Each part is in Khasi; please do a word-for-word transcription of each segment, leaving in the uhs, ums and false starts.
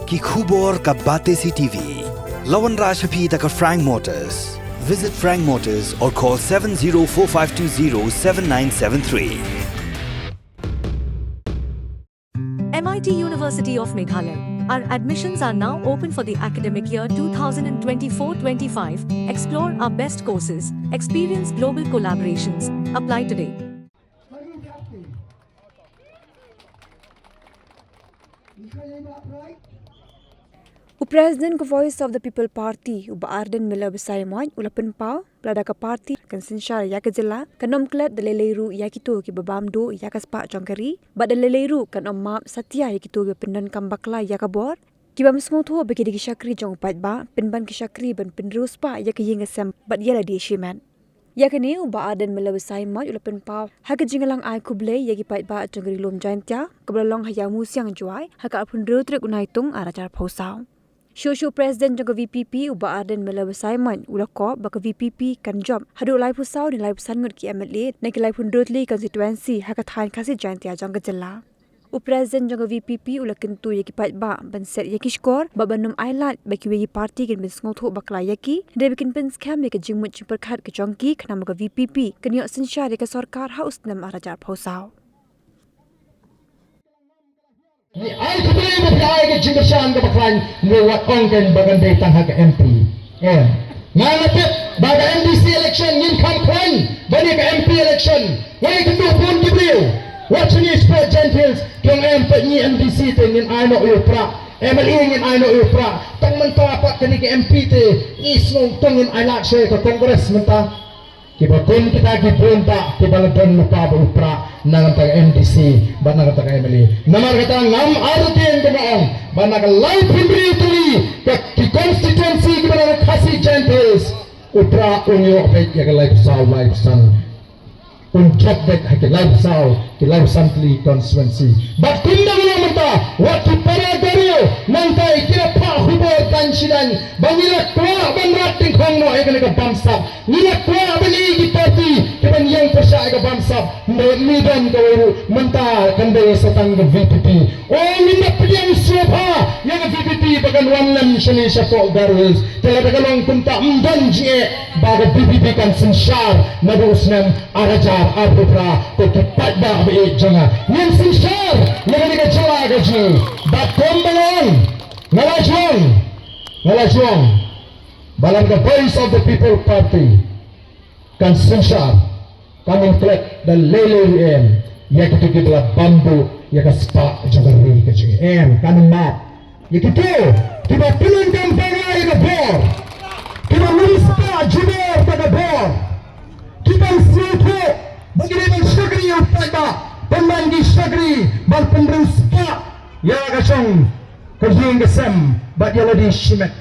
Ki khubor ka Batesi T V. La wanrah sha phi da ka Frank Motors. Visit Frank Motors or call seven zero four five two zero seven nine seven three. M I T University of Meghalaya. Our admissions are now open for the academic year two thousand twenty-four twenty-five. Explore our best courses, experience global collaborations. Apply today. U President ka Voice of the People Party, u Bah Ardent Miller Basaiawmoit, u la pynpaw ba lada ka party kan synshar ïa ka jylla, kan ym klet da lei lei ruh ïa kito kiba bam duh ïa ka spah jong ka ri, bad da lei lei ruh kan ym map satia ïa kito kiba pyndonkam bakla ïa ka bor, kiba ym sngewthuh ba ki dei ki shakri jong u paidbah, pynban ki shakri ban pynriewspah ïa ka ïing ka sem bad ïa lade shimet. Ïa kane u Bah Ardent Miller Basaiawmoit u la pynpaw ha ka jingïalang ai khublei ïa ki paidbah jong ka Ri Lum Jaiñtia kaba la long ha Ïawmusiang, Jowai, ha ka arphew hynriew tarik u Naitung arhajar arphew saw. Shuh shuh u President jong ka V P P, u Bah Ardent Miller Basaiawmoit, u la kop ba ka V P P kan jop haduh laiphew saw ne laiphew san ngut ki M L A na ki laiphew hynriew tylli ki constituency ha ka thaiñ Khasi Jaiñtia jong ka jylla. U President jong ka V P P u la kyntu ïa ki paidbah ban set ïa ki shkor bad ban ym ailad ba kiwei ki party kin pynsngewthuh bakla ïa ki, hynrei ba kin pynskhem ïa ka jingmut jingpyrkhat ka jong ki, khnang ba ka V P P kan ïoh synshar ïa ka sorkar ha u snem arhajar arphew saw. Ngi ai khublei ba phi ai ka jingkyrshan kaba khlaiñ, ngi wat ong kein ba kan dei tang ha ka M P. Em. Nga la tip ba ka M D C election ngin kham khlaiñ ban ïa ka M P election. Nga ïakynduh bun ki briew. Wat shu ngi sport Jaintia Hills, ki ong em, peit ngi M D C te ngin ai noh ïa u Prah, M L A ngin ai noh ïa u Prah. Tang mynta pat kane ka M P te ngi sngew tang ngin ai lad sha ka Congress mynta. Kiba kum kita ki bun ta kiba la don lypa bad u Prah na ka bynta ka M D C bad na ka bynta ka M L A. Namar kata ngam artatien kumba ong ba na ka laiphew hynriew tylli ka ki constituency kiba na ka Khasi Jaintia Hills, u Prah un ïoh beit ïa ka laiphew saw laiphew san. Un jop beit ha ki laiphew saw ki laiphew san tylli constituency. Bad kumba nga la ong mynta, wat ki para Garo nangta ki la phah khubor tang shiteng ba ngi la kwah ban rat tyngkhong noh ïa kane ka bamsap. Ngi la kwah ban ïoh ki party kiban ïeng pyrshah ïa ka bamsap. Ngi don kawei ruh, mynta kan dei sa tang ka V P P. O, ngin da pdiang sngewbha ïa ka V P P ba kan wan lem shane shapoh Garo Hills. Te lada ka long kumta, ym don jingeh ba ka V P P kan synshar naduh u snem arhajar arphew phra. Ko ki paidbah ba ïeit jong nga, ngin synshar ïa kane ka jylla ka jong ngi. Bad kumba nga ong, nga la jong, nga la jong ba lada ka Voice of the People Party kan synshar, kan ym klet da lei lei ruh em ïa kito kiba la bam duh ïa ka spah jong ka ri ka jong ngi. Em, kan ym map ïa kito kiba pyndonkam bakla ïa ka bor, kiba lum spah jubor bad ka bor, kiba ym sngewthuh ba ki dei ban shakri ïa u paidbah, pynban ki shakri ban pynriewspah ïa ka shong ka ïing ka sem bad ïa lade shimet.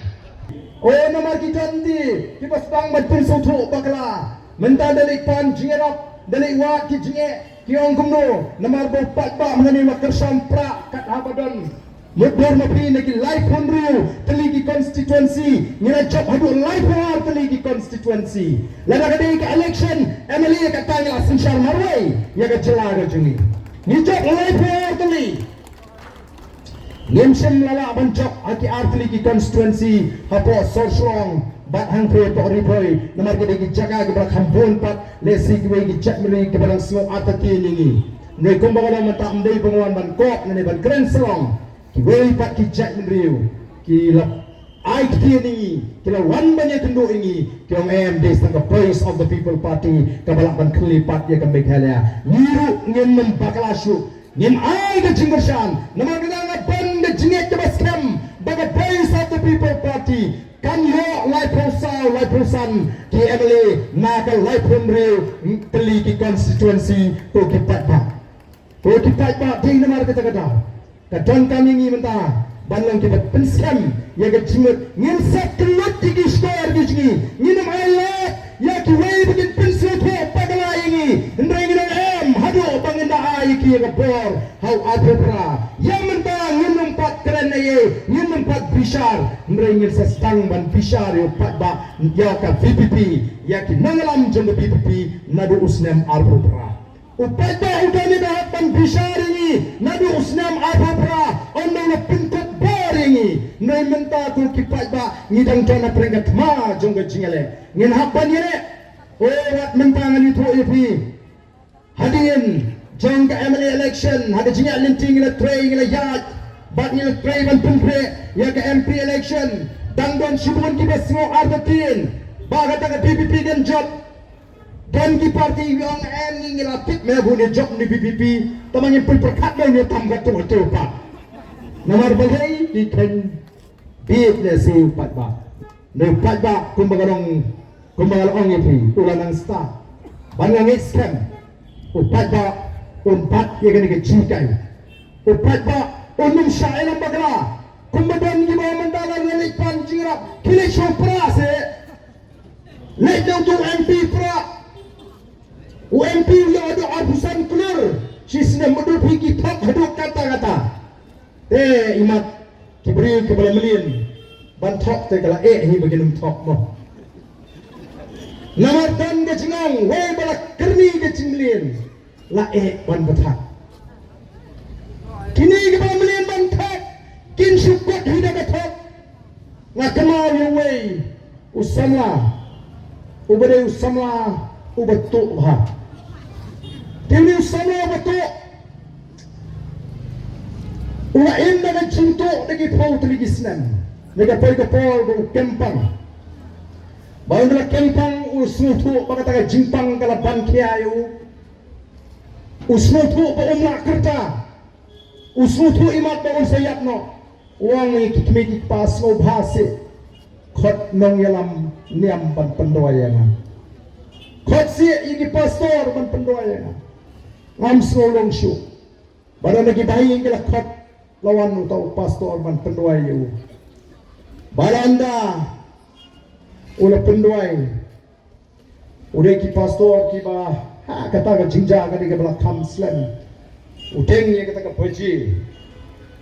O, namar ki don de kiba sdang ban pynsngewthuh bakla. Mynta da leit pan jingïarap, da leit wad ki jingeh, ki ong kumno, namar ba u paidbah mynne u la kyrshan prah kat haba don. Mutdur ma phi, na ki laiphew hynriew tylli ki constituency ngi la jop haduh laiphew ar tylli ki constituency. Lada ka dei ka election M L A, kata ngi la synshar marwei ïa ka jylla ka jong ngi. Ngi jop laiphew ar tylli. Ngim shym la lah ban jop ha ki ar tylli ki constituency hapoh Sor Shillong bad hangtei hapoh Ri Bhoi, namar ki dei ki jaka kiba la kham bun pat, lehse kiwei ki jaitbynriew kiba dang sngew artatien ïa ngi. Hynrei kumba nga la ong mynta, ym dei ba nga wan ban kop ne ban kren shalong. Kiwei pat ki jaitbynriew ki la ai ktien ïa ngi, ki la wan ban ïakynduh ïa ngi, ki ong em, dei sa ka Voice of the People Party kaba lah ban khyllipmat ïa ka Meghalaya. Ngi ruh ngin ym bakla shuh. Ngin ai ka jingkyrshan, namar kata nga ban ka jingngeit kaba skhem ba ka Voice of the People Party kan ïoh laiphew saw, laiphew san ki M L A na ka laiphew hynriew tylli ki constituency. Ko ki paidbah, ko ki paidbah, dei namar kata ka daw ka donkam ïa ngi mynta ban long kiba pynskhem ïa ka jingmut. Ngin sa kyllut ïa ki shkor ki jong ngi. Ngin ym ailad ïa kiwei ba kin pynsngewthuh bakla ïa ngi. Hynrei ngin ong em, haduh ba ngin da ai ïa ki ïa ka bor ha u arphew phra. Ïa mynta ngin ym pat kren ei ei, ngin ym pat bishar. Hynrei ngin sa sdang ban bishar ïa u paidbah, ïa ka V P P, ïa ki nongïalam jong ka V P P naduh u snem arphew phra. U paidbah u don ïa ka hok ban bishar ïa ngi naduh u snem arphew phra, ynda u la pynkup bor ïa ngi. Hynrei mynta ko ki paidbah ngi dang don ha pyrshah ka thma jong ka jingïaleh. Ngin hap ban ïaleh. O wat mynta ngan ïathuh ïa phi. Hadien jong ka M L A election ha ka jingïaid lynti ngi la trei ngi la ïaid. Bad ngi la trei ban pynpre ïa ka M P election. Dang don shibun kiba sngew artatien ba kata ka V P P kan jop. Don ki parti ïong em ngi ngi la tip me bu ne jop ne V P P. Tama ngin pynpyrkhat ne tam ka tu tu pa. Namar balei ki khein bit ne si u paidbah. Ne u paidbah kumba ka long kumba ka long ïa phi u la nang sta. Ban nga ngeit skhem u paidbah un bat ïa kane ka jingkai. U paidbah un nym shah ïalam bakla. Kumba don kiba mynta la leit pan jingrap ki leit shu pra se. Leit na utu M P pra. U M P u ïoh haduh arphew san klur. Shisnem haduh phi ki thok haduh kata kata. Te imat ki briew kiba la mlien ban thok te ka la eh hi ba kin ym thok mo. Namar don ka jingong wei ba la kyrni ka jingmlien. La eh ban bathak. Kine kiba mlien ban thok kin shu kut hi da ka thok. Nga kynmaw ïa uwei u samla uba dei u samla uba tuh bha. Te une u samla uba tuh u la im da ka jingtuh da ki phew tylli ki snem. Da ka poi ka por ba u kempang. Ba ynda la kempang u sngewthuh ba kata ka jingpang ka la ban khia ïa u. U sngewthuh ba um lah kyrta. U sngewthuh imat ba un sa ïap noh. U ong ïa ki kmie ki kpa sngewbha seh. Khot nongïalam niam ban pynduwai ïa nga. Khot seh ïa ki pastor ban pynduwai ïa nga. Ngam sngew long shuh. Bad ynda ki bahaïing ki la khot la wan uta u pastor ban pynduwai ïa u. Bad ynda u la pynduwai. U dei ki pastor kiba ha kata ka jingjia ka dei kaba la kham slem. U teng ïa kata ka baje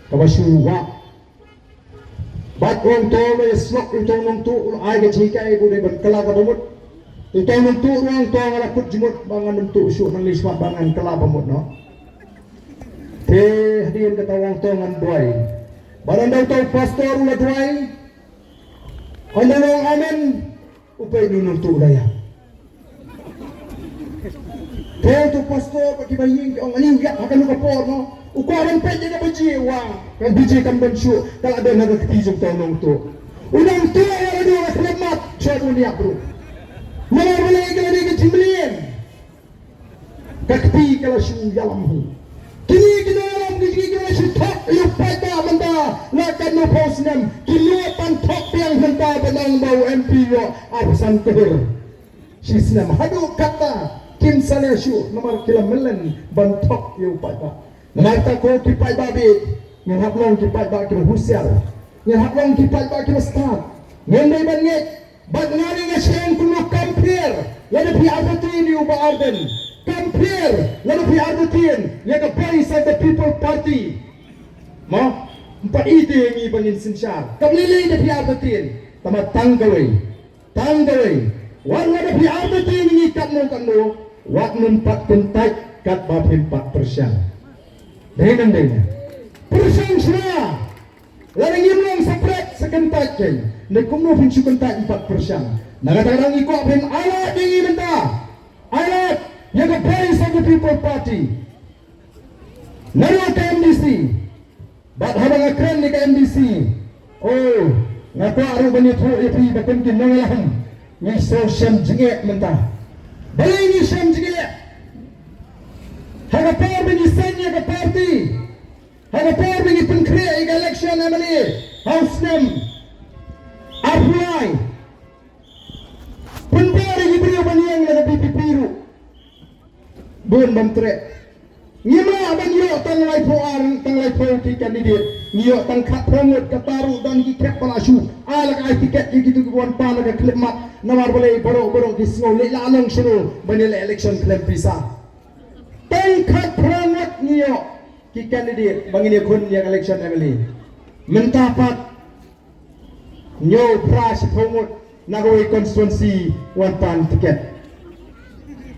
kaba shu wah. Bad u ong to ba ïa slok uto u nongtuh u la ai ka jinghikai ba u dei ban kylla kaba mut. Uto u nongtuh u ong to nga la kut jingmut ba ngan ym tuh shuh nangne shakhmat ba ngan kylla ba mut noh. Te hadien kata u ong to ngan duwai. Bad ynda uto u pastor u la duwai. Ynda u ong amen. U peit u nongtuh u la ïap. Te uto u pastor bad ki bahaïing ki ong ani u ïap ha kano ka por noh. U kwah ban peit ïa ka baje u ong ka baje kam don shuh ka la don ha ka kti jong uto u nongtuh. U nongtuh u la don ha ka khyllipmat shuwa ba un ïap ruh. Namar balei ka la dei ka jingmlien. Ka kti ka la shu ïalam hi. Kine ki nongïalam ki jong ngi ki la shu thok ïa u paidbah mynta la katno phew snem ki lut ban thok biang mynta ba nang ba u M P ïoh arphew san klur. Shisnem haduh katta kim sa leh shuh namar ki la mlien ban thok ïa u paidbah. Namar kata ko ki paidbah bit ngin hap long ki paidbah kiba husiar. Ngin hap long ki paidbah kiba stad. Ngin dei ban ngeit. Bad nga ri nga shem kumno compare lada phi artatien ïa u Bah Ardent. Compare lada phi artatien ïa ka Voice of the People Party. Mo, ym pat ïeit ïa ngi ba ngin synshar. Kam lei lei da phi artatien. Tangba tang kawei. Tang kawei. Wat lada phi artatien ïa ngi katno katno. Wat nym pat kyntait katba phim pat pyrshang. Dei nang dei. Pyrshang shuwa. Lada ngim long separate sa kyntait kein. Ne kumno phin shu kyntait ym pat pyrshang. Na kata ka daw ngi kwah phin ailad ïa ngi mynta. Ailad ïa ka Voice of the People Party. Naduh ka M D C. Bad haba nga kren ïa ka M D C. Oh, nga kwah ruh ban ïathuh ïa phi ba kum ki nongïalam. Ngi sngewsih shem jingeh mynta. Balei ngi shem jingeh? Ha ka por ba ngi seng ïa ka party. Ha ka por ba ngi pynkhreh ïa ka election M L A ha u snem arphew lai. Pynbor ïa ki briew ban ïeng na ka V P P ruh. Bun ban treh. Ngim lah ban ïoh tang laiphew ar tang laiphew ki candidate. Ngi ïoh tang khatphra ngut, kata ruh don ki kep ba la shu ai la ka ai tiket ïa kito kiba wan pan la ka khyllipmat. Namar balei baroh baroh ki sngew lei la long shano ban ïaleh election khlem pisa. Tang khatphra ngut ngi ïoh ki candidate ba ngin ïakhun ïa ka election M L A. Mynta pat hynñiew phra shiphew ngut na kawei constituency wan pan tiket.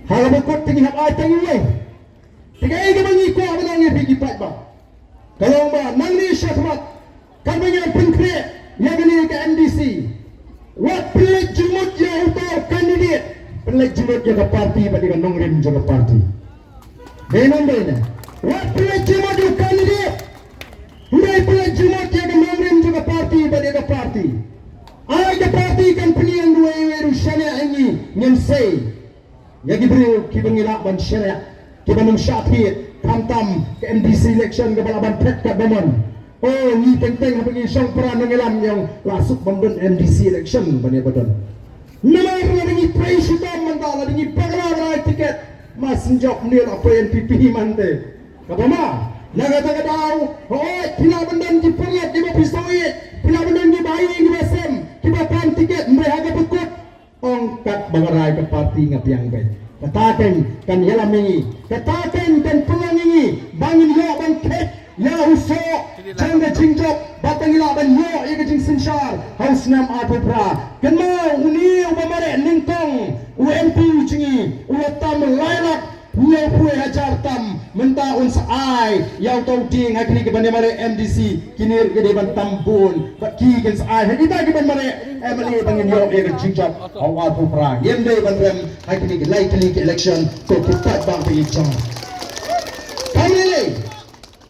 Ha kaba kut te ngi hap ai tang iwei. Te kaei kaba ngi kwah ban ong ïa phi ki paidbah. Ka long ba nangne shakhmat Katba ngi pynkhreh ïa kane ka M D C, wat pynleit jingmut ïa uta u candidate, pynleit jingmut ïa ka party bad ïa ka nongrim jong ka party. Dei nang dei na. Wat pynleit jingmut ïa u candidate, hynrei pynleit jingmut ïa ka nongrim jong ka party bad ïa ka party. Ai ka party kan pynïeng ruh ïa uwei ruh shane ïa ngi, ngin sei ïa ki briew kiba ngi lah ban shaniah, kiba nym shah thied, khamtam ka M D C election kaba lah ban phet katba mon. O, ngi teng teng haba ngi shong para nongïalam ïa u la suk bym don M D C election ban ïa ba don. Namar lada ngi trei shitom mynta, lada ngi bakla ban ai tiket, ma shen jop ngi la poi N P P man te. Kaba ma, na kata ka daw, hooid, phi lah ban don ki paralok kiba phi sngewsih, phi lah ban don kiba ïing kiba sem, kiba pan tiket, hynrei ha kaba kut, ong katba nga rai ka party nga biang beit. Kata keiñ kan ïalam ïa ngi. Kata keiñ kan pynlong ïa ngi ba ngin ïoh ban kheit ïa u soh jong ka jingjop bad ba ngin lah ban ïoh ïa ka jingsynshar ha u snem arphew phra. Kynmaw une uba mareh nyngkong, u M P jong ngi, u la tam lai lak hynñiewphew hajar tam, mynta un sa ai ïa uta u dieng ha kine kiban ïa mareh M D C, kine ruh ki dei ban tam bun, bad ki kin sa ai ha kita kiban mareh M L A ba ngin ïoh ïa ka jingjop ha u arphew phra. Ngim dei ban rem ha kine ki lai tylli ki election, ko ki paidbah ba ïeit jong nga. Kam lei lei.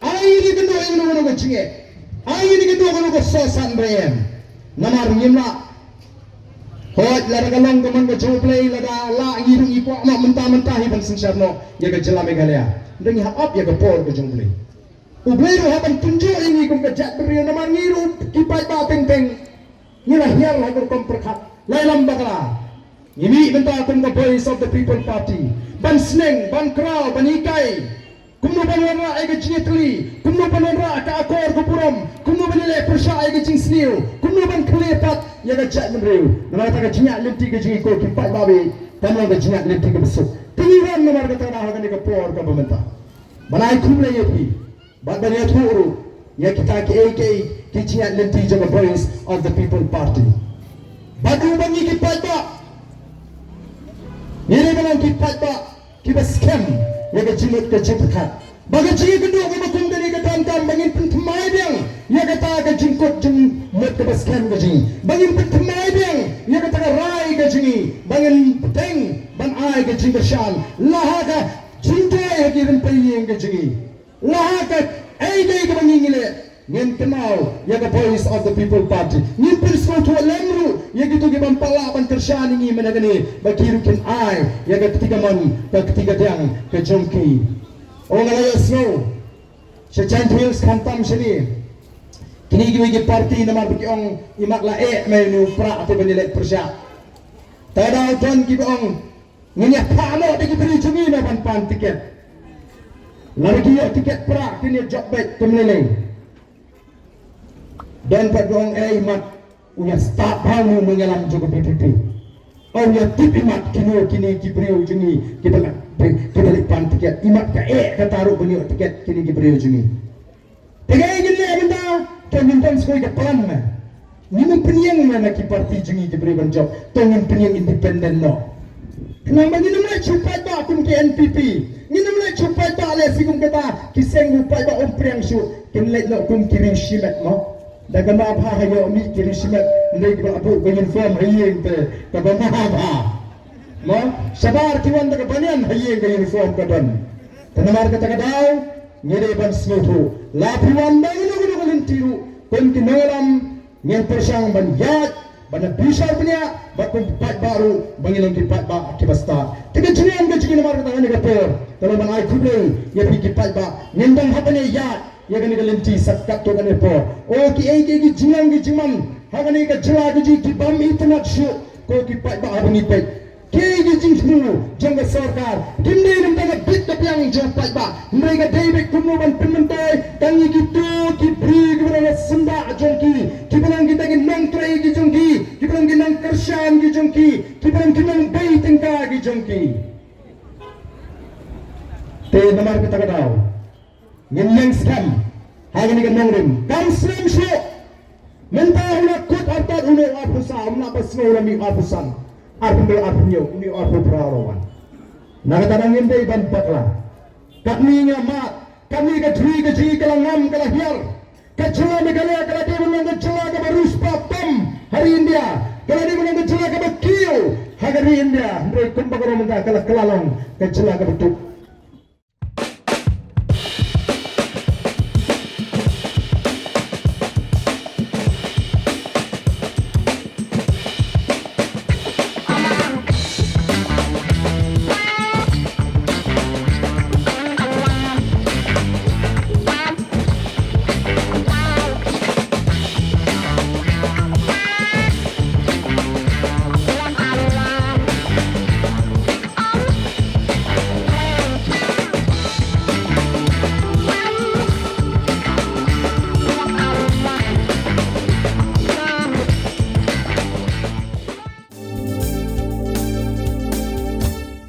Ai ngi kynduh ïa kano kano ka jingeh. Ai ngi kynduh kano ka soh san ba em. Namar ngim lah. Hooid, lada ka long ka mon ka jong U Blei, lada lah ngi ruh ngi kwah noh mynta mynta hi ban synshar noh ïa ka jylla Meghalaya. Hynrei ngi hap ap ïa ka por ka jong U Blei. U Blei ruh hap ban pynjot ïa ngi kum ka jaitbynriew, namar ngi ruh ki paidbah teng teng ngi la hiar ha ka rukom pyrkhat. La ïalam bakla. Ngi mih mynta kum ka Voice of the People Party ban sneng, ban kraw, ban hikai kumno ban wanrah ïa ka jingïatylli, kumno ban wanrah ka akor ka burom, kumno ban ïaleh pyrshah ïa ka jingsniew, kumno ban khleh pat ïa ka jaitbynriew. Namar kata ka jingïaid lynti ka jong ngi, ko ki paidbah, kam long ka jingïaid lynti kaba suk. Te ngi wan namar kata ka daw ha kane ka por kaba mynta ban ai khublei ïa phi bad ban ïathuh ruh ïa kita kiei kiei ki jingïaid lynti jong ka Voice of the People Party. Bad ruh ba ngi ki paidbah, ngi dei ban long ki paidbah kiba skhem ïa ka jingmut ka jingpyrkhat. Ba ka jingïakynduh kaba kum kane ka donkam ba ngin pynthymmai biang ïa kata ka jingkut jingmut kaba skhem ka jong ngi. Ba ngin pynthymmai biang ïa kata ka rai ka jong ngi. Ba ngin bteng ban ai ka jingkyrshan la ha ka jingduwai ha ki rympei ïing ka jong ngi. La ha kaei kaei kaba ngi ngi leh, ngin kynmaw ïa ka Voice of the People Party. Ngin pynsngewthuh lem ruh ïa kito ki bym pat lah ban kyrshan ïa ngi mynta kane, ba ki ruh kin ai ïa ka kti kamon, ka kti kadiang ka jong ki. O, nga la ïohsngew sha Jaintia Hills khamtam shane, kine kiwei ki party namar ba ki ong, imat la eh mei une u prah te ban ïaleh pyrshah. Te da don kiba ong, ngin ïa phah noh da ki briew jong ngi na ban pan tiket. Lada ki ïoh tiket prah kin ïa jop beit, kam lei lei. Don pat ba ong, ei mat, u ïa stad bha u nongïalam jong ka V P P. U ïa tip imat kino kine ki briew jong ngi kiba la, kiba leit pan tiket. Imat ka eh kata ruh ban ïoh tiket kine ki briew jong ngi. Te kaei ngin leh mynta? To ngin pynskhem ka plan ma. Ngin ym pynïeng ma na ki party jong ngi ki briew ban jop. To ngin pynïeng independent noh. Khnang ba ngin ym leit shu paidbah kum ki N P P. Ngin ym leit shu paidbah lehse kum kata ki seng u paidbah Umphriang shuh. Kin leit noh kum ki riew shimet mo. Da kaba ma bha ha ïoh mih ki riew shimet. Leit ba la buh ka uniform ha ïing te kaba ma bha. Mo, shabar ki wan da ka banyan ha ïing ka uniform ka don. Te namar kata ka daw ngi dei ban sngewthuh. La phi wan da kano kano ka lynti ruh, kum ki nongïalam ngin pyrshang ban ïaid, ban bishar bniah, bad kum ki paidbah ruh ba ngin long ki paidbah kiba stad. Te ka jingïaid ka jingïaid namar kata kane ka por, ka long ban ai khublei ïa phi ki paidbah. Ngin dang hap ban ïaid ïa kane ka lynti sa katto katne por. O kiei kiei ki jinglong ki jingman ha kane ka jylla ka jong ngi ki bym itynnad shuh, ko ki paidbah haba ngi peit. Kiei ki jingthmu jong ka sorkar kim dei na bynta ka bit ka biang jong u paidbah, hynrei ka dei beit kumno ban pynmyntoi tang ïa kito ki briew kiba don ha syndah jong ki, kiba long kita ki nongtrei ki jong ki, kiba long ki nongkyrshan ki jong ki, kiba long ki nongbei tyngka ki jong ki. Te namar kata ka daw ngin ïeng skhem ha kane ka nongrim. Kam slem shuh. Mynta u la kut artat une u arphew saw, um lah ba sngew u la mih arphew san, arphew hynriew, arphew hynñiew, une u arphew phra u la wan. Na kata ngim dei ban bakla. Katne nga mad, katne ka jri ka jri ka la ngam ka la hiar. Ka jylla Meghalaya ka la dei ban Ka la dei ban long ka jylla kaba kiew ha ka ri India, hynrei kumba ka ruh mynta ka la kylla long ka jylla kaba tuh.